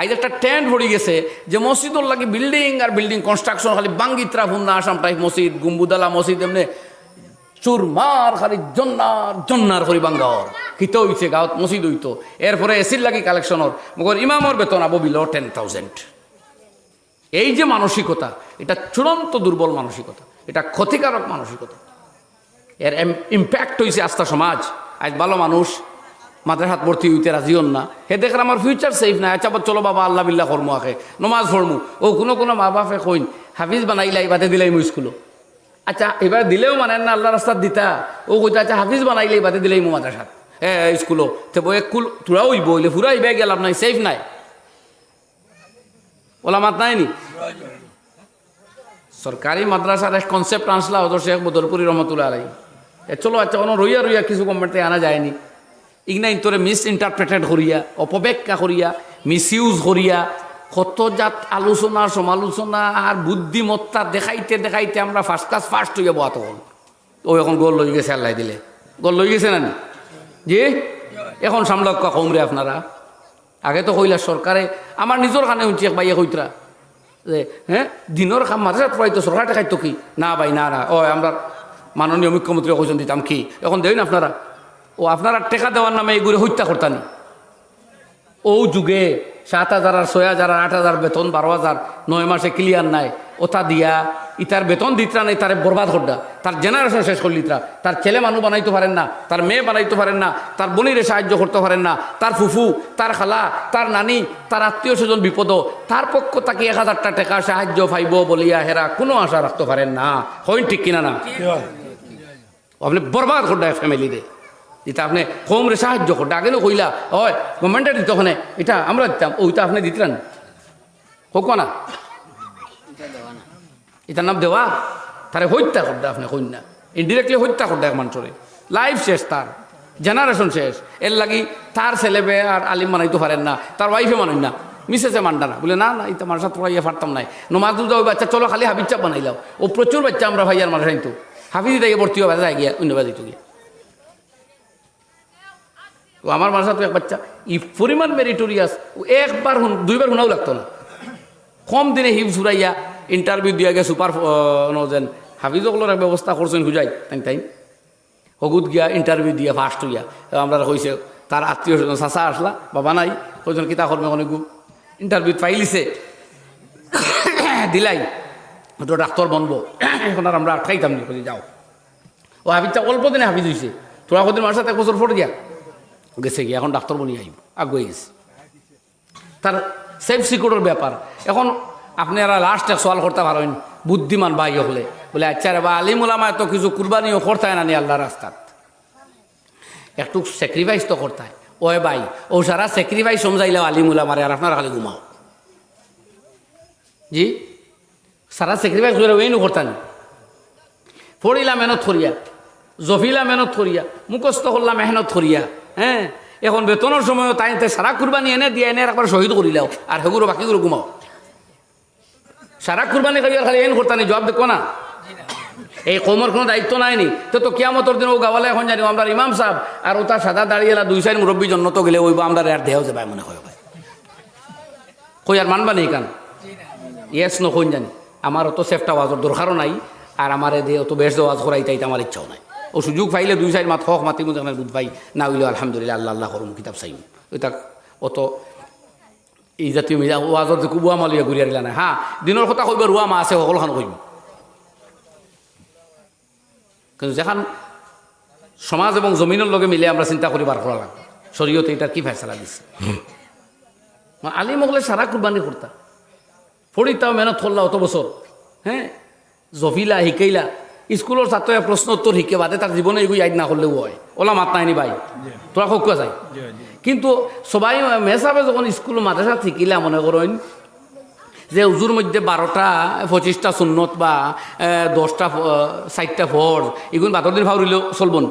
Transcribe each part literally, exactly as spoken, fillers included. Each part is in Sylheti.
আইজ একটা ট্রেন্ড পড়ি গেছে যে মসজিদর লাগি বিল্ডিং আর বিল্ডিং কনস্ট্রাকশন, খালি ভাঙ্গিত্রা ফুন্না আসাম টাইপ মসজিদ, গুম্বুদালা মসজিদ, এমনে চুরমার, খালি জন্নার জন্নার করি ভাঙ্গা অর। কিতা অইছে? গাঁওত মসজিদ অইতো, এরপরে এসির লাগি কালেকশন অর, মগর ইমামর বেতন আবো বিলো টেন থাউজেন্ড। এই যে মানসিকতা, এটা চূড়ান্ত দুর্বল মানসিকতা, এটা ক্ষতিকারক মানসিকতা। এর ইম্প্যাক্ট অইছে আস্তা সমাজ। আইজ ভালো মানুষ মাদ্রাসাত ভর্তি অইতে রাজি অন না, হে দেখের আমার ফিউচার সেফ নাই। আচ্ছা, বা চলো বাবা, আল্লাহ বিল্লাহ করমু, আখে নমাজ পড়মু। ও কুনু কুনু মা বাপে কইন, "হাফিজ বানাইলাই, বাদে দিলাইমু স্কুলো।" আচ্ছা, এবার দিলেও মানের না, আল্লাহ রাস্তাত দিতা। ও কইতা, "আচ্ছা, হাফিজ বানাইলাই, বাদে দিলাইমু মাদ্রাসাত, এ, স্কুলো।" তে বই এক কুল থুড়া অইবো, অইলে ফুরা অইবা গেলাম নাই, সেফ নাই। ওলা মাত নাই নি? সরকারি মাদ্রাসার এক কনসেপ্ট আনছলা হজরত শেখ বদরপুরি রহমতুল্লাহ আলাই। এ চলো, আচ্ছা, অনো রইয়া রইয়া কিছু গভর্নমেন্টে আনা যায়নি। ইগনা ইন্তরে মিস ইন্টারপ্রেটেড করিয়া, অপব্যাখ্যা করিয়া, মিসইউজ করিয়া, কত জাত আলোচনা, সমালোচনা আর বুদ্ধিমত্তা দেখাইতে দেখাইতে আমরা ফার্স্ট ক্লাস ফার্স্ট অইয়া বওয়া তখন। ও এখন গোল লই গেছে আল্লাহ দিলে। গোল লই গেছে না নি? জি? এখন সামলাউক্কা কওমরে আপনারা। আগে তো কইলা সরকারে, আমার নিজর কানে হুনছি এক ভাইয়ে কইতরা যে, "হ্যাঁ, দিনর কাম মাদ্রাসাত পড়াইতো, সরকার টেকাইতো কি?" না ভাই, না, না। ও, আমরা মাননীয় মুখ্যমন্ত্রী কইছইন দিতাম কি? এখন দেইন আপনারা। ও, আপনারা টেকা দেওয়ার নামে এগুরে হত্যা করতা নি। ও যুগে সাত হাজার আর ছয় হাজার আর আট হাজার বেতন, বারো হাজার, নয় মাসে ক্লিয়ার নাই, ওটা দিয়া ইতার বেতন দিতরা নাই, তারে বরবাদ করডা, তার জেনারেশন শেষ করিলিতরা, তার ছেলে মানু বানাইতো পারের না, তার মেয়ে বানাইতো পারের না, তার বনিরে সাহায্য করতো পারের না, তার ফুফু, তার খালা, তার নানি, তার আত্মীয় স্বজন বিপদ, তার পক্ষ থাকি এক হাজারটা টেকা সাহায্য পাইবো বলিয়া হেরা কুনু আশা রাখতো পারের না। কইন ঠিক কিনা না? আপনে বরবাদ করডা এক ফ্যামিলিরে, ইতা আপনে কওমরে সাহায্য করডা। আগে না কইলা, "ওই, গভর্নমেন্টে দিতো, অনে ইতা আমরা দিতাম, ওইটা আপনে দিতরা না।" কউক্কা না? ইতার নাম দেওয়া? তারে হত্যা করডা আপনে, কইন না? ইনডিরেক্টলি হত্যা করডা এক মানষরে, লাইফ শেষ তার, জেনারেশন শেষ। এর লাগি তার ছেলে বেয়ে আর আলিম বানাইতো পারের না, তার ওয়াইফে মানইন না, মিসেসে মানডা না, বুলে, "না, না, ইতা মাদ্রাসাত পড়াইয়া পারতাম নায়, নমাজ রোজা অইবো, আচ্ছা, চলো খালি হাফিজ সাব বানাইলাও।" ও প্রচুর বাইচ্চা আমরা পাইয়ার মাদ্রাসাইনতো হাফিজি তাইয়া ভর্তি অইয়া বাদে যায় গিয়া, অন্য বাদে তো গিয়া। ও আমার মাদ্রাসাত এক বাইচ্চা, ই পরিমাণ মেরিটোরিয়াস, ও একবার হুন-, দুইবার হুনাও লাগতো না। কম দিনে হিফজ ফুরাইয়া ইন্টারভিউ দিয়া গিয়া সুপার, আহ, ন যেন হাফিজ অকলর এক ব্যবস্থা করছইন হুজাই, তাইন তাইন। হগুত গিয়া ইন্টারভিউ দিয়া ফার্স্ট অইয়া। তো আমরা কইছে, তার আত্মীয় স্বজন চাচা আছলা, বাবা নাই, কইছইন, "কিতা করবে অনে গু?" ইন্টারভিউ পাইলিছে, দিলাই, "ও তো ডাক্তার বনবো, এখন আর আমরা আটকাইতাম নি।" কইছি, "যাও।" ও হাফিজ সাব অল্প দিনে হাফিজ অইছে, থুড়া কদিন মাদ্রাসাত এক বছর পড়িয়া গেছে গিয়া, এখন ডাক্তার বনিয়া আইবো, আগুয়াই গেছে। তার সেফ সিকিউরর ব্যাপার। এখন আপনারা লাস্ট এক সওয়াল করতা পারইন, বুদ্ধিমান ভাই অকলে, বুলে, "আচ্ছা রে বা, আলিম উলামায় তো কিছু কুরবানিও করতায় না নি আল্লার রাস্তাত, একটু স্যাক্রিফাইস তো করতায়।" ওই ভাই, ও সারা স্যাক্রিফাইস সমঝাইলাও আলিম উলামারে, আর আপনারা খালি ঘুমাও। জি, সারা স্যাক্রিফাইস করিয়া ওইনও করতা নি। পড়িলা মেহনত করিয়া, জফিলা মেহনত করিয়া, মুখস্থ করলা মেহনত করিয়া, হ্যাঁ, এখন বেতনর সময়ও তাইনতে সারা কুরবানি এনে দিয়া এনে একবার শহীদ করিলাও, আর হেগুরো বাকিগুরো ঘুমাও। সারা কুরবানি করিয়া খালি এন করতা নি, জবাব দেখো না। এই কওমর কুনু দায়িত্ব নাই নি? তো, তো কিয়ামতর দিন ও গাওয়ালা এখন জানি, আমরার ইমাম সাব আর ওটা সাদা দাড়িআলা দুই চাইর মুরব্বি জন্নতো গেলে অইবো, আমরারে আর দেও যে ভাই মনে হয় ভাই। কই আর মানবা নি কান? ইয়েস, নো কইন জানি। আমার অত সেফটা ওয়াজর দরকারও নাই, আর আমারে দিয়া অত বেশ ওয়াজ করাইতা, ইতা আমার ইচ্ছাও নাই। ও সুযোগ পাইলে দুই চাইর মাত হক মাতিমু যেখানে বুঝ পাই, না অইলে আলহামদুলিল্লাহ, আল্লাহ আল্লাহ করমু, কিতাব চাইমু। ইতা অত এই জাতীয় মিলা ওয়াজর যে কুবুয়া মালিয়া ঘুরিয়া দিলা না। হ্যাঁ, দিনর কথা কইবার রুয়া মা আছে, হকলখান কইমু। কিন্তু যেখান সমাজ এবং জমিনর লগে মিলে আমরা চিন্তা করি বার করা লাগবো, শরীয়তে ইতার কি ফয়সালা দিছে। মানে, আলিম অকলে সারা কুরবানি করতা, পড়িতাও মেহনত করলা অত বছর, হ্যাঁ, জফিলা হিকাইলা, স্কুলর ছাত্রয় প্রশ্ন উত্তর হিকে বাদে তার জীবনে এগু ইয়াদ না করলেও অয়। ওলা মাত নাই নি ভাই, তোরা কউক্কা চাই। কিন্তু সবাই মেসাবে যখন স্কুল মাদ্রাসাত হিকিলা মনে করইন, যে উজুর মধ্যে বারোটা, পঁচিশটা সুন্নত বা, এ, দশটা ফ-, চাইরটা ফরজ, ইগুন বাদর দিন ফাউরিলেও চলবো না।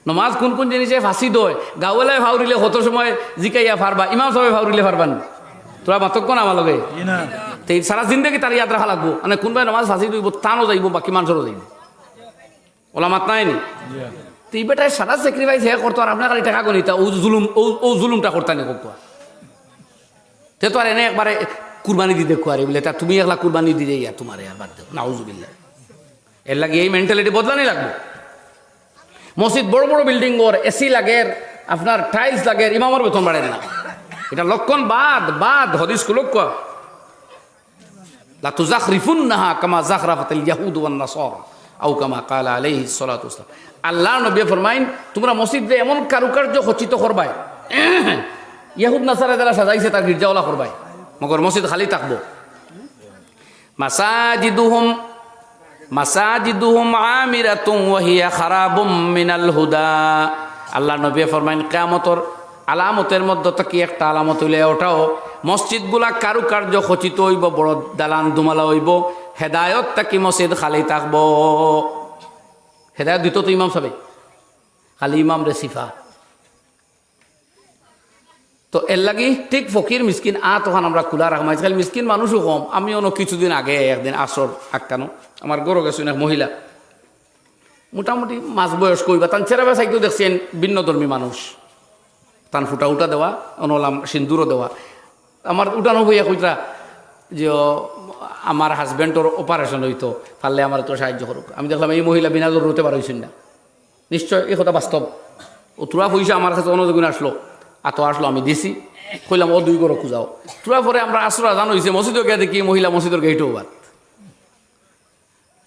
নমাজ কুন কুন জিনিসে ফাসিদ অয়, গাওয়ালায় ফাউরিলে কত সময় জিকাইয়া ফারবা, ইমাম সাবে ফাউরিলে ফারবা না। তোরা মাতক্ক না আমার লগে? জি না। তে সারা জিন্দেগি তার ইয়াদ রাখা লাগবো। মানে কুনবায় নমাজ ফাসিদ অইবো, তানও যাইবো, বাকি মানষরও যাইবো। ওলা মাত নাই নি? জি। তে ই বেটায় সারা স্যাক্রিফাইস হে করতো, আর আপনার খালি টেকা গনিতা, ও জুলুম, ও, ও জুলুমটা করতা নি কউক্কা। তে তো আর এনে একবারে কুরবানি দিতে কুয়ারে বলে, তা তুমি একলা কুরবানি দিলে ইয়া তোমারে আর বাদ দেও, নাউজুবিল্লাহ। এর লাগি এই মেন্টালিটি বদলানি লাগবো। মসজিদ বড় বড় বিল্ডিং ওর, এসি লাগের, আপনার টাইলস লাগের, ইমামর বেতন বাড়ের না। এটা লক্ষণ বাদ, বাদ, হদিস কুলক কুয়া। লাতুজাখরিফুন্নাহা কামা জাখরাফাতিল ইয়াহুদ ওয়ান নাসারা, আও কামা কালা আলাইহিস সালাতু ওয়াসসালাম। আল্লাহর নবী ফরমাইন, তোমরা মসজিদরে এমন কারুকার্য খচিত করবায়, ইয়াহুদ নাসারা যারা সাজাইছে তার গির্জাওয়ালা করবায়, মগর মসজিদ খালি থাকবো। মাসাজিদুহুম, মাসাজিদুহুম আমিরাতুম ওয়া হিয়া খারাবুম মিনাল হুদা। আল্লাহর নবী ফরমাইন, কিয়ামতর আলামতর মধ্য থাকি একটা আলামত অইলে ওটাও, মসজিদগুলা কারুকার্য খচিত অইবো, বড় দালান দুমালা অইবো, হেদায়ত থাকি মসজিদ খালি থাকবো। হেদায়ত দিত তো ইমাম সাবে, খালি ইমামরে সিফা। তো এর লাগি ঠিক ফকির মিসকিন আত অখান আমরা খুলা রাখমু। আজকাল মিসকিন মানুষও কম। আমি অনো কিছুদিন আগে একদিন আসর আক্কানো আমার ঘরো গেছইন এক মহিলা, মোটামুটি মাঝ বয়স্ক অইবা, তান চেহারা চাইতেও দেখছি ভিন্ন ধর্মী মানুষ। তান ফুটা উটা দেওয়া, অনলাম সিন্দুরও দেওয়া। আমার উঠানো হইয়া কইতরা যে, "ও, আমার হাজব্যান্ডর অপারেশন অইতো, পারলে আমার তো সাহায্য করুক।" আমি দেখলাম এই মহিলা বিনা জরুরতে বার অইছইন না। নিশ্চয় এই কথা বাস্তব। ও থুড়া পয়সা আমার কাছে অন্য যখন আসলো, আতো আসলো, আমি দিছি, কইলাম, "ও দুই ঘরো খুঁজাও।" থুড়া পরে আমরা আসর আজান অইছে, মসজিদো গিয়া দেখি এই মহিলা মসজিদর গেইটো বাদ।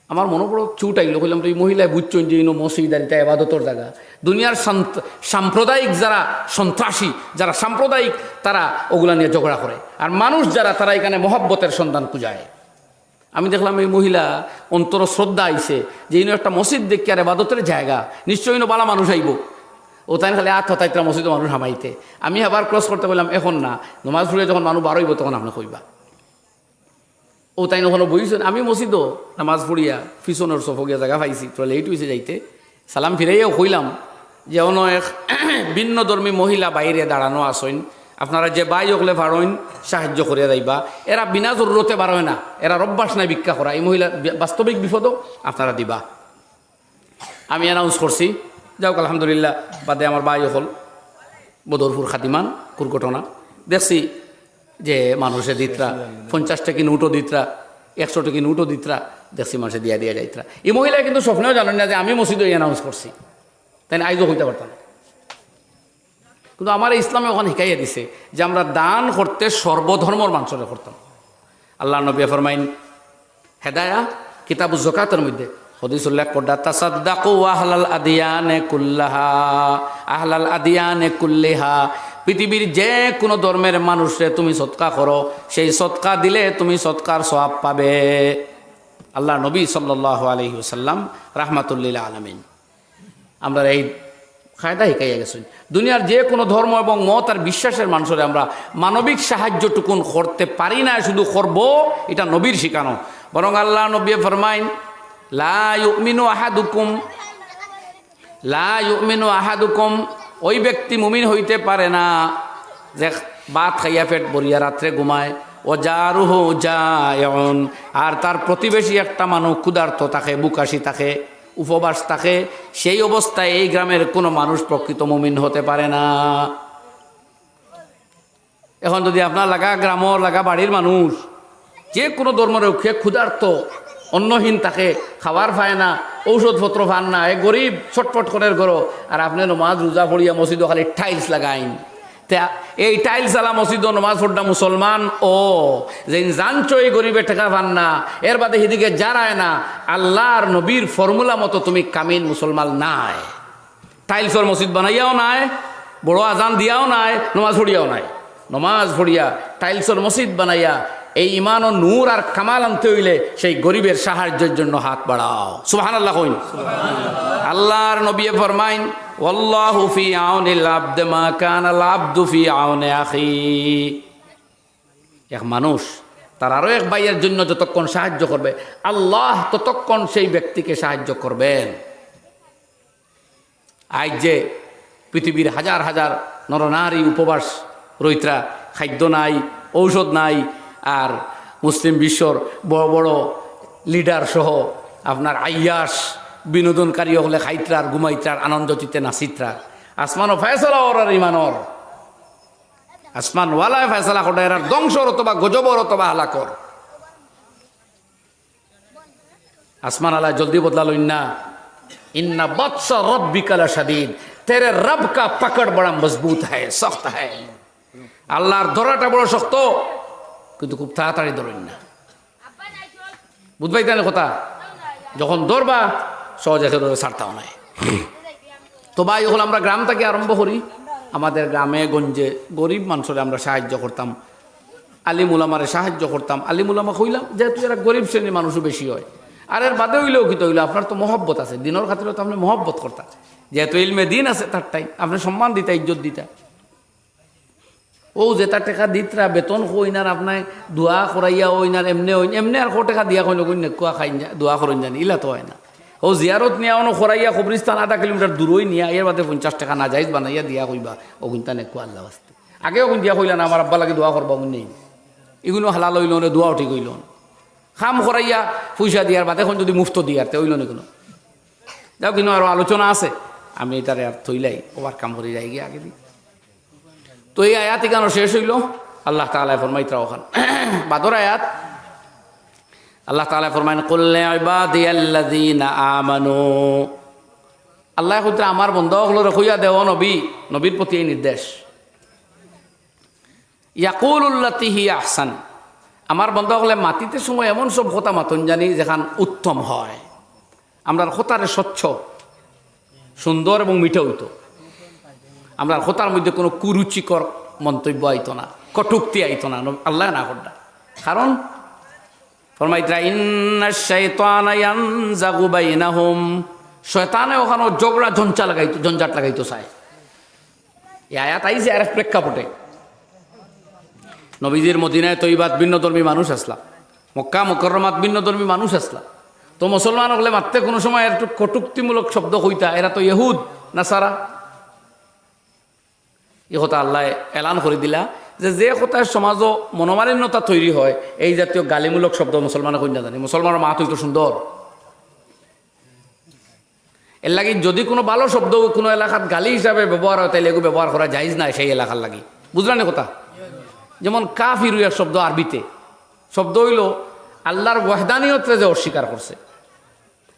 আমার মনো বড় চুট আইলো, কইলাম, "তো এই মহিলায় বুঝছইন যে ইনো মসজিদ আর ইটা এবাদতর জাগা।" দুনিয়ার সান্ত-, সাম্প্রদায়িক যারা সন্ত্রাসী, যারা সাম্প্রদায়িক, তারা ওগুলা নিয়া ঝগড়া করে, আর মানুষ যারা, তারা এখানে মহব্বতের সন্ধান খুঁজায়। আমি দেখলাম এই মহিলা অন্তরো শ্রদ্ধা আইছে যে ইনো একটা মসজিদ দেখি আর এবাদতর জাগা, নিশ্চয় ইনো বালা মানুষ আইবো। ও তাইন খালি আত হতাইতরা মসজিদো মানুষ হামাইতে। আমি আবার ক্রস করতে কইলাম, "এখন না, নমাজ পড়িয়া যখন মানুষ বার অইবো তখন আপনে কইবা।" ও তাইন অখনো বইছইন, আমি মসজিদো নমাজ পড়িয়া পিছনর সফো গিয়া জাগা পাইছি, তো লেট অইছে যাইতে। সালাম ফিরাইয়াও কইলাম যে, "অনো এক ভিন্ন ধর্মী মহিলা বাইরে দাঁড়ানো আছইন, আপনারা যে ভাই অকলে পারইন সাহায্য করিয়া যাইবা।" এরা বিনা জরুরতে বার অয় না, এরার অভ্যাস নাই ভিক্ষা করা। এই মহিলা বি-, বাস্তবিক বিপদো, আপনারা দিবা। আমি অ্যানাউন্স করছি, যাউক আলহামদুলিল্লাহ, বাদে আমার ভাই অকল বদরপুর খাদিমান কুরঘটনা দেখছি যে মানুষে দিতরা, পঞ্চাশ টেকি নোটও দিতরা, একশো টেকি নোটও দিতরা, দেখছি মানুষে দিয়া দিয়া যাইতরা। এই মহিলায় কিন্তু স্বপ্নেও জানইন না যে আমি মসজিদো অ্যানাউন্স করছি, তাইন আইজও কইতা পারতা না। কিন্তু আমারে ইসলামে অখান হিকাইয়া দিছে যে আমরা দান করতে সর্বধর্মর মানুষরে করতাম। আল্লাহর নবী ফরমাইন, হেদায়া, কিতাবুজ জকাতর মধ্যে হদিস উল্লেখ কররা, "তাসাদ্দাকু আহলাল আদিয়ানে কুল্লাহা, আহলাল আদিয়ানে কুল্লিহা।" পৃথিবীর যে কোনো ধর্মের মানুষরে তুমি সদকা করো, সেই সদকা দিলে তুমি সদকার সওয়াব পাবে। আল্লাহর নবী সাল্লাল্লাহু আলাইহি ওয়াসাল্লাম রাহমাতুল লিল আলামিন। আমরা এই কায়দা হিকাইয়া গেছইন। দুনিয়ার যে কোনো ধর্ম এবং মত আর বিশ্বাসের মানুষরে আমরা মানবিক সাহায্যটুকুন করতে পারি না, শুধু করব, এটা নবীর শিখানো। বরং আল্লাহর নবী ফরমাইন, "লা ইউমিনু আহাদুকুম, লা ইউমিনু আহাদুকুম", ওই ব্যক্তি মুমিন হইতে পারে না যে ভাত খাইয়া পেট ভরিয়া রাত্রে ঘুমায়, "ওয়া জারুহু জায়উন", আর তার প্রতিবেশী একটা মানুষ ক্ষুধার্ত থাকে, ভুকাশি থাকে, উপবাস থাকে, সেই অবস্থায় এই গ্রামের কোনো মানুষ প্রকৃত মুমিন হতে পারে না। এখন যদি আপনার লাগা গ্রামর লাগা বাড়ির মানুষ যে কোনো ধর্মর হোক, সে ক্ষুধার্ত, অন্নহীন থাকে, খাবার পায় না, ঔষধপত্র পান না, এ গরিব ছটফট করের ঘরো, আর আপনে নমাজ রোজা পড়িয়া মসজিদো খালি টাইলস লাগাইন, তে এই টাইলস আলা মসজিদো নমাজ পড়রা মুসলমান ও, যেইন জানছো এই গরিবে টেকা পান না, এর বাদে হিদিকে যারায় না, আল্লাহর নবীর ফর্মুলা মতো তুমি কামিন মুসলমান নায়। টাইলসর মসজিদ বানাইয়াও নায়, বড় আজান দিয়াও নায়, নমাজ পড়িয়াও নায়। নমাজ পড়িয়া টাইলসর মসজিদ বানাইয়া এই ইমান ও নূর আর কামাল আনতে অইলে সেই গরিবের সাহায্যের জন্য হাত বাড়াও। সুবহানাল্লাহ কইন। আল্লাহর নবী ফরমাইন, "ওয়াল্লাহু ফি আউনিল আবদে মা কানাল আবদু ফি আউনি আখি।" এক মানুষ তার আরো এক ভাইয়ের জন্য যতক্ষণ সাহায্য করবে, আল্লাহ ততক্ষণ সেই ব্যক্তিকে সাহায্য করবেন। আইজ যে পৃথিবীর হাজার হাজার নরনারী উপবাস রইতরা, খাদ্য নাই, ঔষধ নাই, আর মুসলিম বিশ্বর বড় বড় লিডার সহ আপনার আইয়াস বিনোদনকারী অকলে খাইতরা আর ঘুমাইতরা আর আনন্দ চিত্তে নাচিতরা। আসমানো ফয়সালা অর আর ইমান অর। আসমানওয়ালায় ফয়সালা করডা, এরার ধ্বংসর অথবা গজবর অথবা হালাকর। আসমান আলা জলদি বদলা লইন না। ইন্না বাতশা রাব্বিকা লাশাদীদ, তেরে রব কা পাকড় বড়া মজবুত হ্যায়, শক্ত হ্যায়। আল্লাহর ধরাটা বড় শক্ত, কিন্তু খুব তাড়াতাড়ি ধরইন না। বুঝবাই তাহলে কথা, যখন ধরবা সহজে কেউ ছাড়তাও নাই। তো ভাই, অখন আমরা গ্রাম থাকি আরম্ভ করি। আমাদের গ্রামে গঞ্জে গরিব মানুষরে আমরা সাহায্য করতাম, আলিম উলামারে সাহায্য করতাম। আলিম উলামা কইলাম, যেহেতু এরা গরিব শ্রেণীর মানুষও বেশি হয়, আর এর বাদে অইলেও কিতা অইলো, আপনার তো মহব্বত আছে, দিনর খাতিরে তো আপনে মহব্বত করতা, যেহেতু ইলমে দিন আছে তার টাইম, আপনে সম্মান দিতা, ইজ্জত দিতা। ও যেটা টেকা দিতরা, বেতন কইন আর আপনায় দোয়া করাইয়া অইন আর এমনে অইন, এমনে আর কয় টেকা দিয়া কইন, অগুন নেকুয়া খাইন যা-, দোয়া করইন জানি, ইলা তো অয় না। ও জিয়ারত নিয়া অনো করাইয়া কবরিস্তান আধা কিলোমিটার দূরই নিয়া, এর বাদে পঞ্চাশ টেকা নাজাইজ বানাইয়া দিয়া কইবা, অগুনতা নেকুয়া আল্লাহ ওয়াস্তে। আগে অগুন দিয়া কইলা না, আমার আব্বা লাগি দোয়া করবা, অগুন নেই। ইগুনও হালাল অইলো না, দোয়াও ঠিক অইলো না। কাম করাইয়া পয়সা দিয়ার বাদে অখন যদি মুফত দিয়ার, তে অইলো না কোনো। যাও, কিন্তু আরো আলোচনা আছে, আমি এটারে আর থইলাই, ওভার কাম করি যাই গিয়া আগে দি। তো এই আয়াত ইখানো শেষ অইলো। আল্লাহ তাআলায় ফরমাইতরা অখান বাদর আয়াত, আল্লাহ তাআলায় ফরমাইন, "কুল লিইবাদিয়াল্লাযীনা আমানু।" আল্লায় কইতরা, "আমার বন্দা অকলরে কইয়া দেও নবী", নবীর প্রতি এই নির্দেশ। "ইয়াকুলুল্লাতী হিয়া আহসান।" আমার বন্দা অকলে মাতিতে সময় এমন সব কথা মাতইন জানি যেখান উত্তম হয়। আমরার কথারে স্বচ্ছ, সুন্দর এবং মিঠা অইতো। আমরার কথার মধ্যে কোনো কুরুচিকর মন্তব্য আইতো না, কটূক্তি আইতো না, ন-, আল্লায় না করডা। কারণ ফরমাইতরা, "ইন্নাশ শাইতানা ইয়ানজাগু বাইনাহুম।" শয়তানে অখানো ঝগড়া ঝঞ্ঝা লাগাইতো, ঝঞ্ঝাট লাগাইতো চায়। এই আয়াত আইছে আরেক প্রেক্ষাপটে। নবীজির মদিনায় তৈবাত ভিন্ন ধর্মী মানুষ আছলা, মক্কা মুকাররমাত ভিন্ন ধর্মী মানুষ আছলা। তো মুসলমান অকলে মাততে কোনো সময় একটু কটূক্তিমূলক শব্দ কইতা, এরা তো ইহুদ নাসারা। এই কথা আল্লায় এলান করি দিলা যে, যে কথায় সমাজো মনোমালিন্যতা তৈরি হয়, এই জাতীয় গালিমূলক শব্দ মুসলমানে কইন না জানি। মুসলমানর মাত অইতো সুন্দর। এর লাগি যদি কোনো ভালো শব্দ কোনো এলাকাত গালি হিসাবে ব্যবহার হয়, তাইলে এগু ব্যবহার করা জায়েজ নায় সেই এলাকার লাগি। বুঝরা নি কথা? যেমন কাফিরু এক শব্দ আরবিতে, শব্দ অইলো আল্লাহর ওয়াহদানিয়তরে যে অস্বীকার করছে।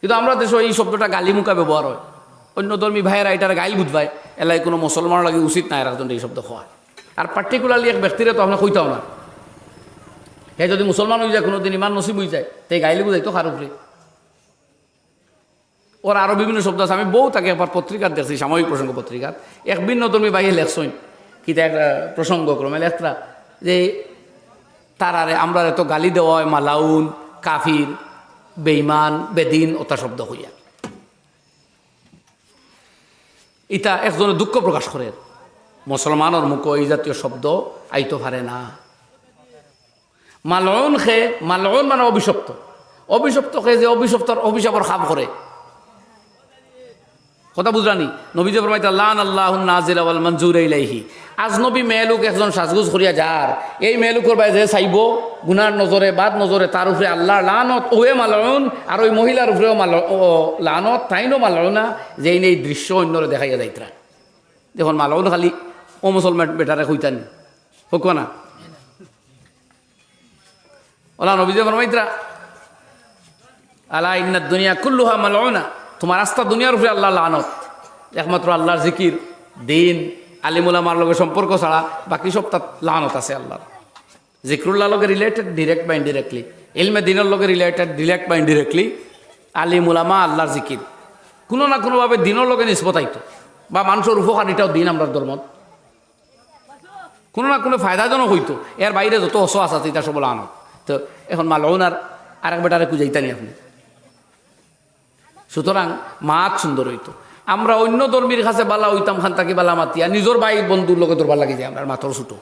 কিন্তু আমরার দেশো এই শব্দটা গালি মুখা ব্যবহার হয়। অন্য ধর্মী ভাইয়েরা এটারে গাইল বুঝবায়, এর লাগি কোনো মুসলমানর লাগি উচিত নায় আর একজনরে এই শব্দ কওয়া। আর particularly এক ব্যক্তিরে তো আপনে কইতাও না। হে যদি মুসলমান অইযায়, কোনোদিন ইমান নসিব অইযায়, তে গাইল বুঝাইতো কার উপরে? ওর আরো বিভিন্ন শব্দ আছে। আমি বহুত আগে একবার পত্রিকাত দেখছি, সাময়িক প্রসঙ্গ পত্রিকাত, এক ভিন্ন ধর্মী ভাইয়ে লেখছইন, কিতা এক, আহ, প্রসঙ্গক্রমে লেখরা যে তারারে, আমরারে তো গালি দেওয়া হয় মালাউন, কাফির, বেঈমান, বেদিন, ওটা শব্দ কইয়া। ইটা একজনে দুঃখ প্রকাশ করের, মুসলমানর মুখো এই জাতীয় শব্দ আইতো পারে না। মালউন কে, মালউন মানে অভিশপ্ত। অভিশপ্ত কে যে অভিশপ্তর অভিশাপর কাম করে। কথা বুঝরা নি? নবীজি ফরমাইতা, "লাআনাল্লাহুন নাজিলা ওয়াল মানজুরা ইলাইহি।" আজনবী মেয়ে লোক একজন সাজগুজ করিয়া যার, এই মেয়ে লোকর বায় যে চাইবো গুনার নজরে, বাদ নজরে, তার উপরে আল্লাহর লানত, ওয়ে মালউন, আর ওই মহিলার উপরেও মাল-, ও, লানত, তাইনও মালউনা, যেইন এই দৃশ্য অন্যরে দেখাইয়া যাইতরা। দেখুন, মালউন খালি অমুসলমান বেটারে কইতা নি, কউক্কা না? ওলা নবীজি ফরমাইতরা, "আলা ইন্নাদ দুনিয়া কুল্লুহা মালউনা।" তোমার আস্তা দুনিয়ার উপরে আল্লাহর লানত। একমাত্র আল্লাহর জিকির, দিন, আলিম উলামার লগে সম্পর্ক ছাড়া বাকি সবতাত লানত আছে আল্লাহর। জিকরুল্লাহর লগে related direct বা indirectly, ইলমে দিনর লগে related direct বা indirectly, আলিম উলামা, আল্লাহর জিকির, কোনো না কোনোভাবে দিনর লগে নিসবত আইতো বা মানুষর উপকারিতাও দিন আমরার ধর্মত। কোনো না কোনো ফায়দাজনক অইতো, এর বাইরে যত অসো আছে, ইতা সব লানত। তো এখন মালউন আর আরেক বেটারে কুজাইতা নি আপনে। সুতরাং মাত সুন্দর অইতো। আমরা অন্য ধর্মীর কাছে বালা অইতাম, খান থাকি বালা মাতিয়া, নিজর ভাই বন্ধুর লগে দরবার লাগি যায়, আমরার মাতর ছুটো।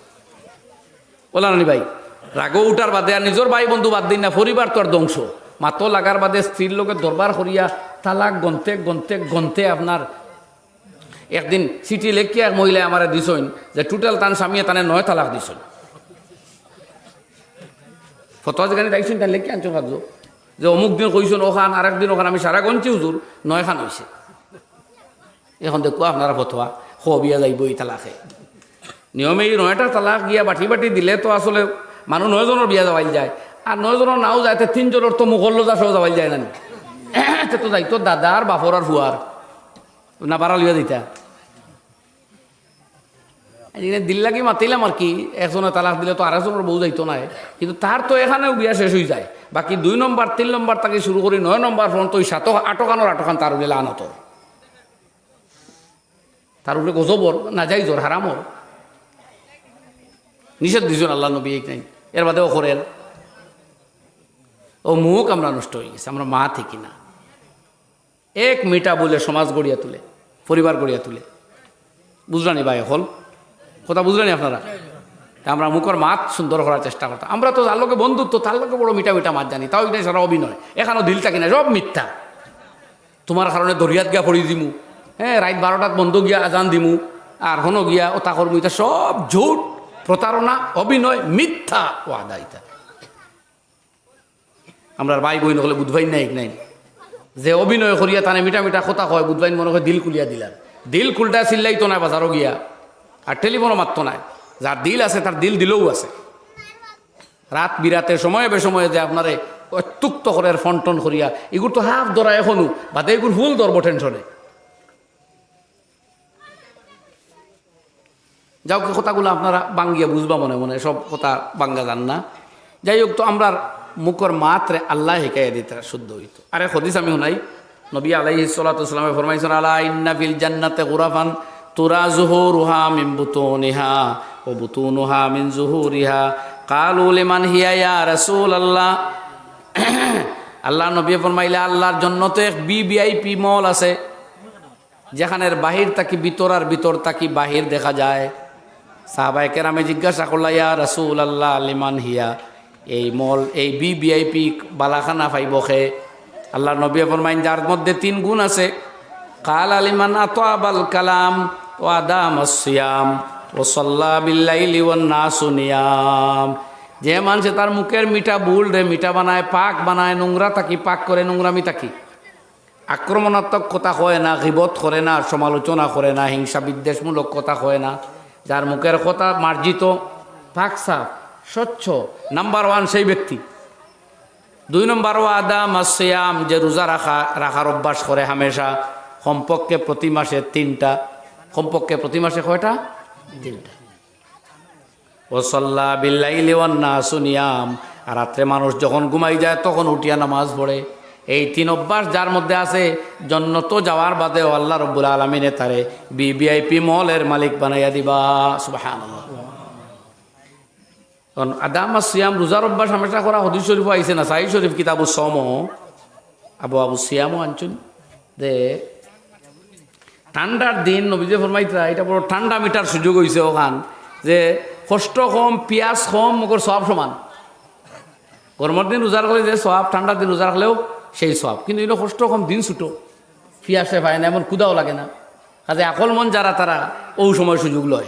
ওলা নানি ভাই, রাগো উঠার বাদে আর নিজর ভাই বন্ধু বাদ দিন না, পরিবার তো আর ধ্বংস। মাতো লাগার বাদে স্ত্রীর লগে দরবার করিয়া তালাক গনতে গনতে গনতে আপনার একদিন চিঠি লেখিয়া এক মহিলায় আমারে দিছইন যে total তান স্বামীয়ে তানে নয় তালাক দিছইন। ফতোয়া যেখানে দেখছইন, তান লেখিয়া আনছইন কাগজ যে অমুক দিন কইছইন ওখান, আরেক দিন ওখান, আমি সারা গনছি হুজুর, নয় খান অইছে। এখন দেখো আপনারা ফতোয়া, কবিয়া যাইবো এই তালাকে। নিয়মে ই নয়টা তালাক গিয়া বাটি বাটি দিলে তো আসলে মানুষ নয় জনর বিয়া যাওয়াইল যায়, আর নয় জনর নাও যায়, তে তিন জনর তো মুখর লজা সহ যাওয়াইল যায় না নি? তে তো যাইতো দাদার, বাপর আর ফুয়ার, না বাড়া লইয়া দিতা। এই যে দিল লাগি মাতিলাম আর কি, একজনে তালাক দিলে তো আরেকজনর বউ যাইতো নায়, কিন্তু তার তো এখানেও বিয়া শেষ অই যায়। বাকি দুই নম্বর, তিন নম্বর থাকি শুরু করি নয় নম্বর পর্যন্ত ওই সাত, আটখানর আটখান তার উপরে লানত, তার উপরে গজবর, নাজাইজর, হারামর। নিষেধ দিছইন আল্লার নবী, এক নাই, এর বাদে ও করের। ও মুখ আমরা নষ্ট অই গেছে, আমরা মা থাকি না। এক মিঠা ভুলে সমাজ গড়িয়া তুলে, পরিবার গড়িয়া তুলে। বুঝরা নি ভাই অকল? কথা বুঝরা নি আপনারা? তে আমরা মুখর মাত সুন্দর করার চেষ্টা করতাম। আমরা তো যার লগে বন্ধুত্ব, তার লগে বড় মিঠা মিঠা মাত জানি, তাও ইটা সারা অভিনয়। এখানো দিল থাকি না, সব মিথ্যা। তুমার কারণে দরিয়াত গিয়া পড়ি দিমু, হ্যাঁ, রাইত বারোটাত বন্দো গিয়া আজান দিমু, আর হনো গিয়া ওতা করমু, ইতা সব ঝুট, প্রতারণা, অভিনয়, মিথ্যা ওয়াদা ইতা। আমরার ভাই বইন অকলে বুঝবাইন না, এক নাই, যে অভিনয় করিয়া তানে মিঠা মিঠা কথা কয়, বুঝবাইন মনে কয় দিল খুলিয়া দিলার। দিল খুলতা চিল্লাইতো নায় বাজারো গিয়া, আর টেলিফোনও মাততো নায়। যার দিল আছে, তার দিল দিলেও আছে। রাত বিরাতে সময়ে বেসময়ে যে আপনারে অত্যুক্ত করের ফোন টোন করিয়া, ইগুর তো হাফ ধরা এখনো, বাদে ইগুর ফুল ধরবো টেনশনে। যাউক, কথাগুলা আপনারা বাঙ্গিয়া বুঝবা মনে মনে, সব কথা বাঙ্গা যার না। যাই হোক, তো আমরার মুখর মাতরে আল্লায় হিকাইয়া দিতা শুদ্ধ অইতো। আরেক হাদিস আমি হুনাই, নবী আলাইহিস সালাতু ওয়াস সালামে ফরমাইছইন, "আলা ইন্না ফিল জান্নাতি গুরাফান তুরা যুহুরুহা মিন বুতুনিহা ওয়া বুতুনুহা মিন যুহুরিহা।" ক্বালু, "লিমান হিয়া ইয়া রাসূলুল্লাহ?" আল্লার নবীয়ে ফরমাইলা, "আল্লার জন্নতো এক ভিভিআইপি মহল আছে।" যেখানের বাহির থাকি ভিতর আর ভিতর থাকি বাহির দেখা যায়। সাহাবায়ে কেরামে জিজ্ঞাসা করলা, "ইয়া রাসূলুল্লাহ, লিমান হিয়া? এই মহল, এই ভিভিআইপি বালাখানা পাইবো কে?" আল্লার নবীয়ে ফরমাইন, "যার মধ্যে তিন গুণ আছে।" ক্বালা, "লিমান আতআবাল কালাম ওয়া আদামাস সিয়াম ওয়া সাল্লা বিল লাইলি ওয়ান নাসু নিয়াম।" যে মানষে তার মুখর মিঠা ভুলরে মিঠা বানায়, পাক বানায়, নোংরা থাকি পাক করে, নোংরামি থাকি। আক্রমণাত্মক কথা কয় না, গীবত করে না, সমালোচনা করে না, হিংসা বিদ্বেষমূলক কথা কয় না, যার মুখর কথা মার্জিত, পাক সাফ, স্বচ্ছ, নাম্বার ওয়ান সেই ব্যক্তি। দুই নম্বর, ওয়া আদামাস সিয়াম, যে রোজা রাখা, রাখার অভ্যাস করে হামেশা, কমপক্ষে প্রতি মাসে তিনটা। কমপক্ষে প্রতি মাসে কয়টা? তিনটা। ওয়া সাল্লা বিল লাইলি ওয়ান নাসু নিয়াম, আর রাত্রে মানুষ যখন ঘুমাই যায় তখন উঠিয়া নামাজ পড়ে। এই তিন অভ্যাস যার মধ্যে আছে, জন্নতো যাওয়ার বাদেও আল্লাহ রব্বুল আলামিনে তারে ভিভিআইপি মহলর মালিক বানাইয়া দিবা। সুবহানাল্লাহ। কারণ আদামাস সিয়াম, রোজার অভ্যাস হামেশা করা, হাদিস শরীফও আইছে, নাসাই শরীফ, কিতাবুস সওম, আবু আবু সিয়ামও আনছইন যে ঠান্ডার দিন নবীজি ফরমাইতরা, ইটা বড় ঠান্ডা মিঠার সুযোগ অইছে অখান, যে কষ্ট কম, পিয়াস কম, মগর সওয়াব সমান। গরমর দিন রোজা রাখলে যে সওয়াব, ঠান্ডার দিন রোজা রাখলেও সেই সওয়াব। কিন্তু ইনো কষ্ট কম, দিন ছুটো, পিয়াসে পায় না, এমন ক্ষুধাও লাগে না। কাজে আকলমন যারা, তারা অউ সময় সুযোগ লয়।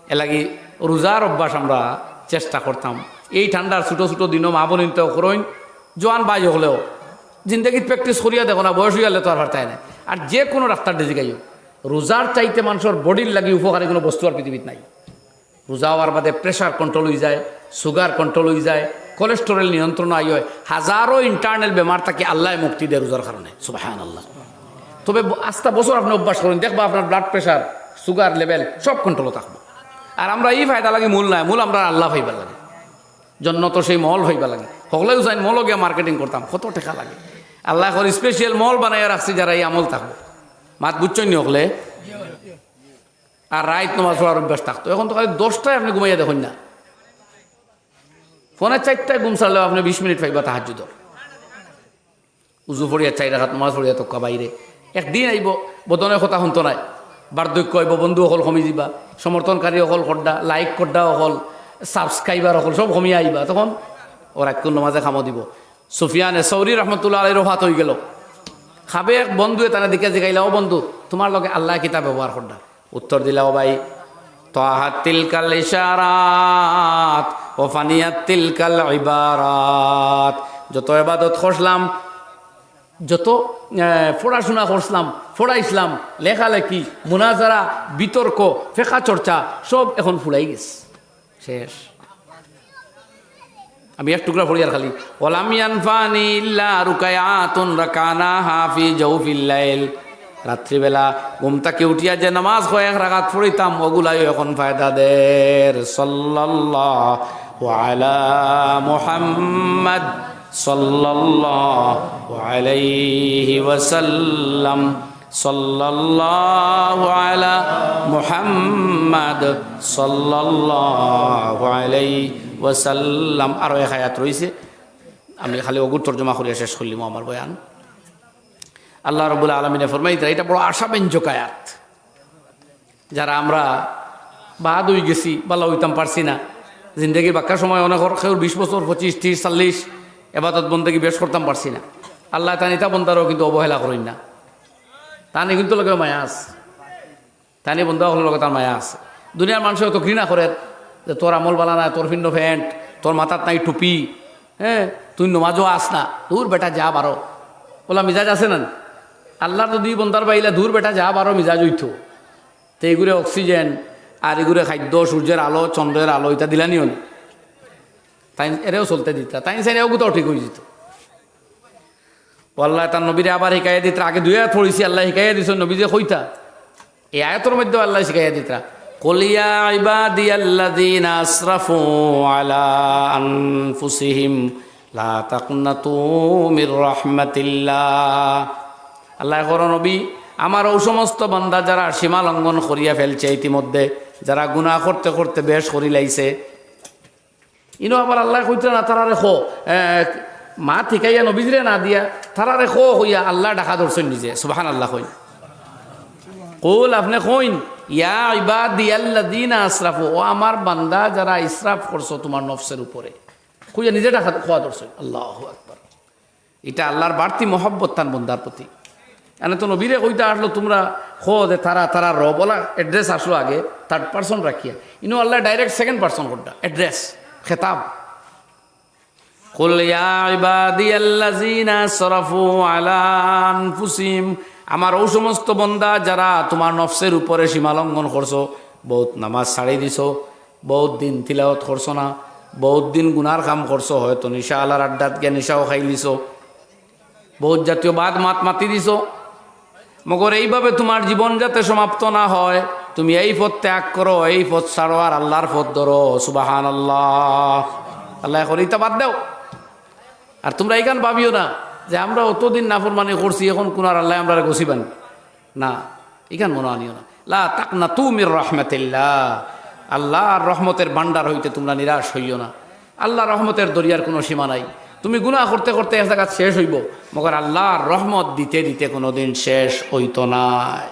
এরলাগি রোজার অভ্যাস আমরা চেষ্টা করতাম। এই ঠান্ডার ছুটো ছুটো দিনো মা বইনতেও করইন, জোয়ান ভাই অকলেও জিন্দেগিত প্র্যাকটিস করিয়া দেখো না, বয়স অইগেলে তো আর পারতায় নায়। আর যে কোনো ডাক্তাররে জিগাইও, রোজার চাইতে মানষর বডির লাগি উপকারী কোনো বস্তু আর পৃথিবীত নাই। রোজা অওয়ার বাদে প্রেশার কন্ট্রোল অইযায়, সুগার কন্ট্রোল অইযায়, কোলেস্টেরল নিয়ন্ত্রণ অয়, হাজারো ইন্টারনাল বেমার থাকি আল্লায় মুক্তি দেয় রোজার কারণে। সুবহানাল্লাহ। তবে ব-, আস্তা বছর আপনে অভ্যাস করইন, দেখবা আপনার ব্লাড প্রেশার, সুগার লেভেল সব কন্ট্রোলো থাকবো। আর আমরা ই ফায়দা লাগি মূল নায়, মূল আমরা আল্লাহ পাইবার লাগি, জন্নতো সেই মহল পাইবার লাগি। হকলেউ চাইন মহলো গিয়া মার্কেটিং করতাম, কত টেকা লাগে। আল্লায় কর স্পেশাল মহল বানাইয়া রাখছি যারা ই আমল থাকবো। মাত বুঝছইন নি হকলে? আর রাইত নামাজ পড়ার অভ্যাস থাকতো। এখন তো খালি দশটায় আপনে ঘুমাইয়া দেখইন না, পৌনে চাইরটায় ঘুম ছাড়লেও আপনে বিশ মিনিট পাইবা তাহাজ্জুদর। উজু পড়িয়া চাইর রাকাত নামাজ পড়িয়া তক্কা বাইরে। একদিন আইবো, বদনে কথা হুনতো নায়, বার্ধক্য আইবো, বন্ধু অকল কমি যিবা, সমর্থনকারী অকল কড্ডা, লাইক কড্ডা অকল, সাবস্ক্রাইবার অকল সব কমিয়া আইবা। তখন অউ রাইতকুর নামাজে কামো দিবো। সুফিয়ানে সৌরি রহমতুল্লাহ আলাইহির ওফাত অইগেলো। খাবে এক বন্ধুয়ে তানে দেখিয়া জিগাইলা, "ও বন্ধু, তুমার লগে আল্লায় কিতা ব্যবহার কররা?" উত্তর দিলা, "ও ভাই, তাহাত তিলকাল ইশারাত, ও ফানিয়াত তিলকাল ইবারাত।" যত ইবাদত করলাম, যত, আহ, পড়াশোনা করছিলাম, পড়াইছিলাম, লেখালেখি, মুনাজারা, বিতর্ক, ফেকা চর্চা, সব এখন ফুরাই গেছে, শেষ। আমি এক টুকরা পড়ি আর খালি, "ওয়ালাম ইয়ানফানি ইল্লা রুকায়াতুন রাকানাহা ফি জাওফিল লাইল।" রাত্রিবেলা ঘুম থাকি উঠিয়া যে নামাজ কয়েক রাকাত পড়িতাম, ওগুলাইও এখন ফায়দা দের। সাল্লাল্লাহু আলা মুহাম্মদ সাল্লাল্লাহু আলাইহি ওয়াসাল্লাম, সাল্লাল্লাহু আলা মুহাম্মদ সাল্লাল্লাহু আলাইহি ওয়াসাল্লাম। আরো এক আয়াত রইছে, আমি খালি ওগুর তর্জমা করিয়া শেষ করলিমু আমার বয়ান। আল্লাহ রাব্বুল আলামিনে ফরমাইতরা, এটা বড় আশাব্যঞ্জক আয়াত। যারা আমরা বাদ অইগেছি, ভালা অইতাম পারছি না, জিন্দেগির বাক্কা সময় অনেকর কেউর বিশ বছর, পঁচিশ, ত্রিশ, চল্লিশ, এবাদত বন্দেগি বেশ করতাম পারছি না। আল্লায় তান ইতা বন্দারেও কিন্তু অবহেলা করইন না, তান কিন্তু লগে মায়া আছে, তান বন্দা অকলর লগে তান মায়া আছে। দুনিয়ার মানষে অত ঘৃণা করের যে তোর আমল ভালা নায়, তোর ফিন্ড প্যান্ট, তোর মাথাত নাই টুপি, হ্যাঁ, তুই নমাজও আস না, দূর বেটা যা বারো, অলা মিজাজ আছে না? আল্লার যুদি বন্দার বাইলা দূর বেটা যা বারো মিজাজ অইতো, তে ইগুরে oxygen আর ইগুরে খাদ্য, সূর্যের আলো, চন্দ্রের আলো, ইতা দিলানি অনে। তাইন এরেও চলতে দিতরা, তাইন চাইন এও গুতাও ঠিক অইযিতো। ও আল্লায় তান নবীরে আবার হিকাইয়া দিতরা, আগে দুই আয়াত পড়ছি, আল্লায় হিকাইয়া দিছইন নবীজিয়ে কইতা। এই আয়াতর মধ্যে আল্লায় হিকাইয়া দিতরা, "কুল ইয়া ইবাদিয়াল্লাযীনা আসরাফু আলা আনফুসিহিম লা তাকনাতু মির রাহমাতিল্লাহ।" আল্লায় কইরা, "নবী, আমার অউ সমস্ত বান্দা যারা সীমা লঙ্ঘন করিয়া ফেলছে ইতিমধ্যে, যারা গুনাহ করতে করতে বেশ করিলাইছে।" ইনো আবার আল্লায় কইতরা না, তারারে কও, এ, মাত হিকাইয়া নবীজিরে না দিয়া, তারারে কও কইয়া আল্লায় ডাকা ধরছইন নিজে। সুবহানাল্লাহ কইন। কুল, আপনে কইন, "ইয়া ইবাদিয়াল্লাযীনা আসরাফু", ও আমার বান্দা যারা ইসরাফ করছো তুমার নফসের উপরে। কইয়া নিজে ডাকা কওয়া ধরছইন। আল্লাহু আকবার। ইটা আল্লার বাড়তি মহব্বত তান বন্দার প্রতি। এনে তো নবীরে কইতা আসলো, তুমরা কও যে তারা, তারা রব, অলা address আসলো আগে, third person রাখিয়া। ইনো আল্লায় direct second person করতা, address, খেতাব। "কুল ইয়া ইবাদিয়াল্লাযীনা আসরাফু আলা আনফুসিহিম", আমার অউ সমস্ত বন্দা যারা তুমার নফসের উপরে সীমা লঙ্ঘন করছো, বউত নামাজ ছাড়ি দিছো, বউত দিন তিলাওয়াত করছো না, বউত দিন গুনার কাম করছো, হয়তো নিশা আলার আড্ডাত গিয়া নিশাও খাইলিছো, বউত জাতীয় বাদ মাত মাতি দিছো, মগর এইভাবে তুমার জীবন যাতে সমাপ্ত না হয়, তুমি এই পথ ত্যাগ করো, এই পথ ছাড়ো, আর আল্লার পথ ধরো। সুবহানাল্লাহ। আল্লায় কইরা, ইতা বাদ দেও। আর তুমরা ইখান ভাবিও না যে আমরা অতদিন নাফরমানি করছি, এখন কুন আর আল্লায় আমরারে গছিবা নি। না, ইখান মনো আনিও না। লা তাকনাতু মির রাহমাতিল্লাহ, আল্লার রহমতের ভান্ডার হইতে তুমরা নিরাশ হইও না। আল্লার রহমতের দরিয়ার কুনু সীমা নাই। তুমি গুনাহ করতে করতে এক জাগাত শেষ অইবো, মগর আল্লার রহমত দিতে দিতে কুনুদিন শেষ অইতো নায়।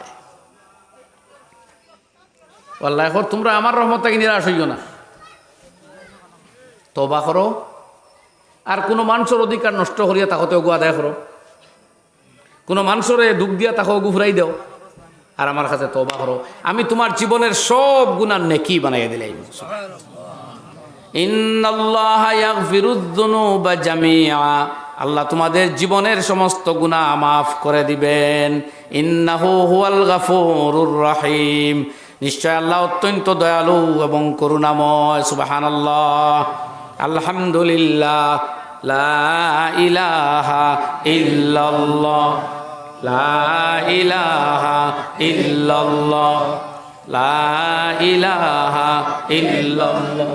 আল্লায় কইরা, তুমরা আমার রহমত থাকি নিরাশ অইও না, তওবা করো, আর কুনু মানষর অধিকার নষ্ট করিয়া থাকতে অগু আদায় করো। কুনু মানষরে দুখ দিয়া থাকো, অগু ফুরাই দেও, আর আমার কাছে তওবা করো, আমি তুমার জীবনের সব গুনাহ নেকি বানাইয়া দিলাইমু। ইন্নাল্লাহা ইয়াগফিরুয যুনুবা জামিআ, আল্লাহ তুমাদের জীবনের সমস্ত গুনাহ মাফ করে দিবেন। ইন্নাহু হুয়াল গাফুরুর রহিম, নিশ্চয় আল্লাহ অত্যন্ত দয়ালু এবং করুণাময়। সুবহানাল্লাহ, আলহামদুলিল্লাহ, লা ইলাহা ইল্লাল্লাহ, লা ইলাহা ইল্লাল্লাহ, লা ইলাহা ইল্লাল্লাহ।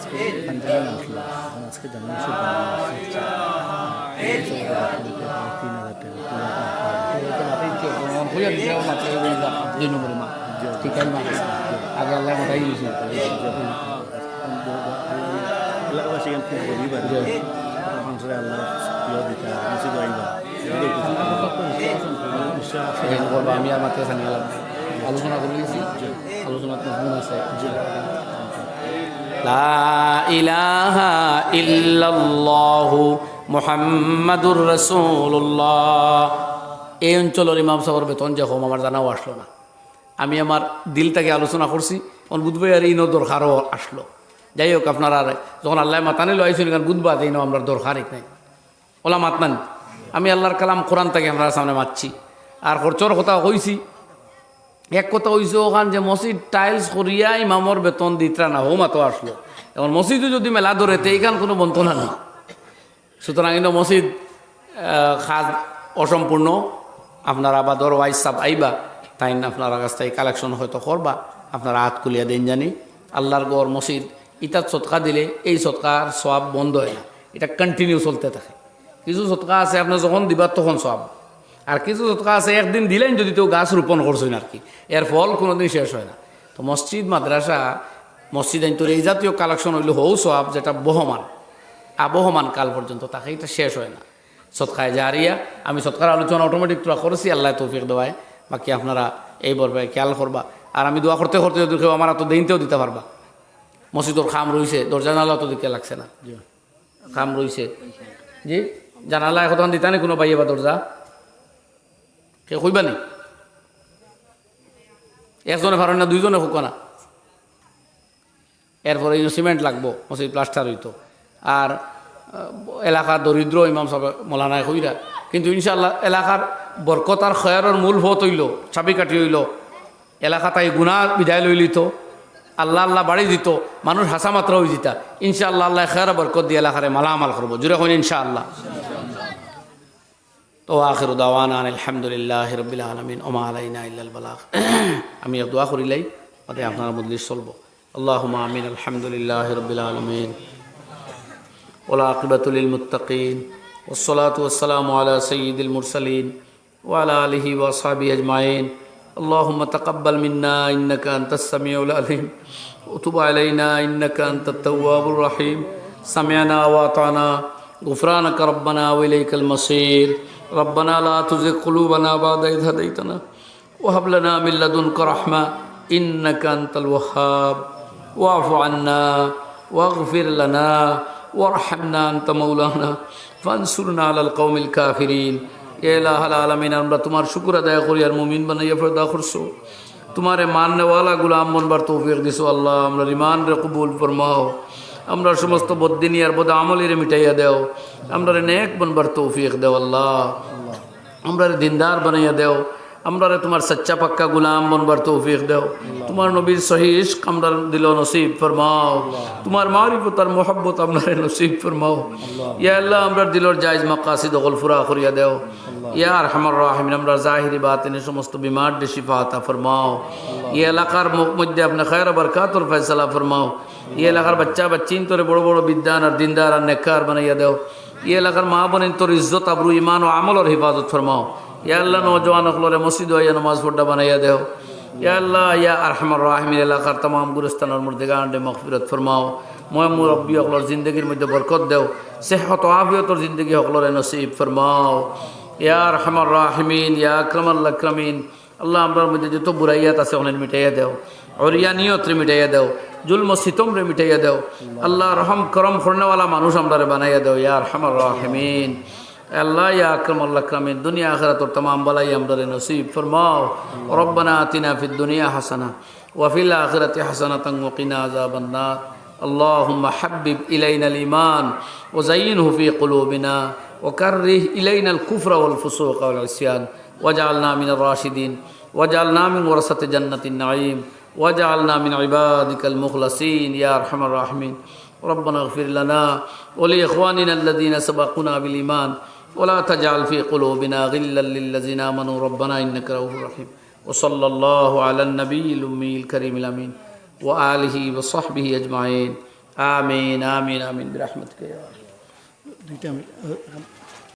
আজকে জানান আসলো, আজকে জানান আসলো। দুই নম্বরে মা। ঠিক আছে, মা। আগে আল্লাহ মাথায় দিয়েছি। এলাকাবাসী এখন খুব গরিব আর কি। জি। মানুষের আল্লাহ ইয়ে দিতে হয়, মসজিদ আইবা। এটাই কিছু। ইনশাআল্লাহ। এখানে করবো, আমি আর মাত্র খানি আলাদা আলোচনা করে গেছি। জি। আলোচনা তো মনে আছে। জি। লা ইলাহা ইল্লাল্লাহু মুহাম্মাদুর রাসূলুল্লাহ। এই অঞ্চলর ইমাম সাহেবর বেতন যে কম, আমার জানাও আসলো না। আমি আমার দিল থাকি আলোচনা করছি, অন বুধবার আর ইনো দরকারও আসলো। যাই হোক, আপনারা যখন আল্লাহ মাতানি লইছেন, কারণ বুধবার দিনও আমরা দরকার নাই। অলা মাত নানি। আমি আল্লার কালাম কোরআন থাকি আপনারার সামনে মাতছি। আর খরচর কথা কইছি, এক কথা কইছে অখান যে মসজিদ টাইলস করিয়া ইমামর বেতন দিতরা না, হউ মাতো আসলো। এখন মসজিদও যদি মেলা ধরে, তে ইখান কুনু বনতো নানি। সুতরাং ইনো মসজিদ, আহ, কাজ অসম্পূর্ণ। আপনারা বাদর ওয়াইজ সাব আইবা, তাইন আপনারার কাছ থাকি কালেকশন হয়তো করবা, আপনারা আত খুলিয়া দেইন জানি। আল্লার ঘর মসজিদ, ইতাত সদকা দিলে এই সদকার সওয়াব বন্ধ অয় না, ইটা কন্টিনিউ চলতে থাকে। কিছু সদকা আছে আপনে যখন দিবা তখন সওয়াব, আর কিছু সদকা আছে একদিন দিলাইন যদি তেউ গাছ রোপণ করছইন আর কি, এর ফল কুনুদিন শেষ অয় না। তো মসজিদ মাদ্রাসা, মসজিদ আইন্তর এই জাতীয় কালেকশন অইলে হউ সওয়াব যেটা বহমান, আবহমান কাল পর্যন্ত থাকে, ইটা শেষ অয় না। সদকায়ে জারিয়া, আমি সদকার আলোচনা অটোমেটিক থুড়া করছি, আল্লায় তৌফিক দেওয়ায়, বাকি আপনারা এই ব্যাপারে খেয়াল করবা। আর আমি দোয়া করতে করতে যদি কেউ আমার আতো দেইনতেও দিতা পারবা, মসজিদর কাম রইছে, দরজা জানালা তো দিকে লাগছে না, কাম রইছে। জি, জানালা এখন দিতা নি কুনু ভাইয়ে বা দরজা? কে কইবা নি? একজনে পারইন না, দুইজনে কউক্কা না। এরপরে ইনো সিমেন্ট লাগবো, মসজিদ প্লাস্টার অইতো। আর, আহ, এলাকা দরিদ্র, ইমাম সাব মৌলানায় কইরা। কিন্তু ইনশাআল্লাহ এলাকার বরকত আর খয়রর মূল পথ অইলো, চাবিকাঠি অইলো, এলাকা থাকি গুনা বিদায় লইলিতো, আল্লাহ আল্লাহ বাড়ি দিতো, মানুষ হাছা মাতরা অইযিতা। ইনশাআল্লাহ আল্লায় খয়র বরকত দিয়া এলাকারে মালামাল করবো। জুরে কইন ইনশাআল্লাহ। তো আখিরু দাওয়ানা আনিল হামদুলিল্লাহি রাব্বিল আলামিন, ওয়া মা আলাইনা ইল্লাল বালাগ। আমি এক দোয়া করিলাই, বাদে আপনারার মজলিস চলবো। اللهم آمين. الحمد لله رب العالمين. والعاقبة للمتقين. والصلاة والسلام على سيد المرسلين وعلى آله وأصحابه أجمعين. اللهم تقبل منا إنك أنت السميع العليم. وتب علينا إنك أنت التواب الرحيم. سمعنا وأطعنا. غفرانك ربنا وإليك المصير. ربنا لا تزغ قلوبنا بعد إذ هديتنا وهب لنا من لدنك رحمة إنك أنت الوهاب. واعف عنا واغفر لنا وارحمنا أنت مولانا فانصرنا على القوم الكافرين. ইয়া ইলাহাল আলামিন, আমরা তুমার শুকুর আদায় করি আর মুমিন বানাইয়া পয়দা করছো। তুমারে মাননেওয়ালা গুলাম বনবার তৌফিক দিছো আল্লাহ। আমরার ইমানরে কবুল ফরমাও। আমরার সমস্ত বদদিনি আর বদআমলিরে মিটাইয়া দেও। আমরারে নেক বনবার তৌফিক দেও আল্লাহ। আমরারে দিনদার বানাইয়া দেও। আমরারে তুমার সাচ্চা পাক্কা গুলাম বনবার তৌফিক দেও। তুমার নবীর সহি ইশক আমরার দিলো নসিব ফরমাও। তুমার মারিফত আর মোহাব্বত আমরারে নসিব ফরমাও। ইয়া আল্লাহ, আমরার দিলর জায়েজ মাকাসিদ অকল পুরা করিয়া দেও। ইয়া আরহামার রাহিমিন, আমরার জাহিরি বাতিনি সমস্ত বিমাররে শিফা আতা ফরমাও। ই এলাকার ম-, মধ্যে আপনে খায়ের বরকাতর ফয়সালা ফরমাও। ই এলাকার বাচ্চা বাচ্চিন্তরে বড় বড় বিদ্বান আর দিনদার আর নেককার বানাইয়া দেও। ই এলাকার মা বইনতর ইজ্জত আবরু ইমান ও আমলর হিফাজত ফরমাও। ইয়া আল্লাহ, নওজোয়ান অকলরে মসজিদো আইয়া নমাজ পড়া বানাইয়া দেও। ইয়া আল্লাহ, ইয়া আরহামার রাহিমিন, এলাকার তামাম গুরুস্থানর মুর্দেগানরে মাগফিরাত ফরমাও। ময় মুরব্বি অকলর জিন্দেগির মধ্যে বরকত দেও। সেহত ও আফিয়তর জিন্দেগি অকলরে নসিব ফরমাও। ইয়া আরহামার রাহিমিন, ইয়া আকরামাল আকরামিন, আল্লাহ, আমরার মধ্যে যত বুরাইয়াত আছে, অনেক মিটাইয়া দেও। অরিয়া নিয়তরে মিটাইয়া দেও। জুলম ও সিতমরে মিটাইয়া দেও। আল্লাহ, রহম করম করনেওয়ালা মানুষ আমরারে বানাইয়া দেও, ইয়া আরহামার রাহিমিন। আল্লাহ, ইয়া আকরামাল আকরামিন, দুনিয়া আখিরাতর তামাম ভালাই আমরারে নসিব ফরমাও। ربنا آتنا في الدنيا حسنة وفي الآخرة حسنة وقنا عذاب النار. اللهم حبب إلينا الإيمان وزينه في قلوبنا وكره إلينا الكفر والفسوق والعصيان واجعلنا من الراشدين واجعلنا من ورثة جنة النعيم واجعلنا من عبادك المخلصين يا أرحم الراحمين. ربنا اغفر لنا ولإخواننا الذين سبقونا بالإيمان ولا تجعل في قلوبنا غلا للذين آمنوا ربنا إنك رؤوف رحيم. وصلى الله على النبي الأمي الكريم الأمين وآله وصحبه أجمعين. آمين، آمين، آمين برحمتك يا أرحم. দুইটা আমি, আহ,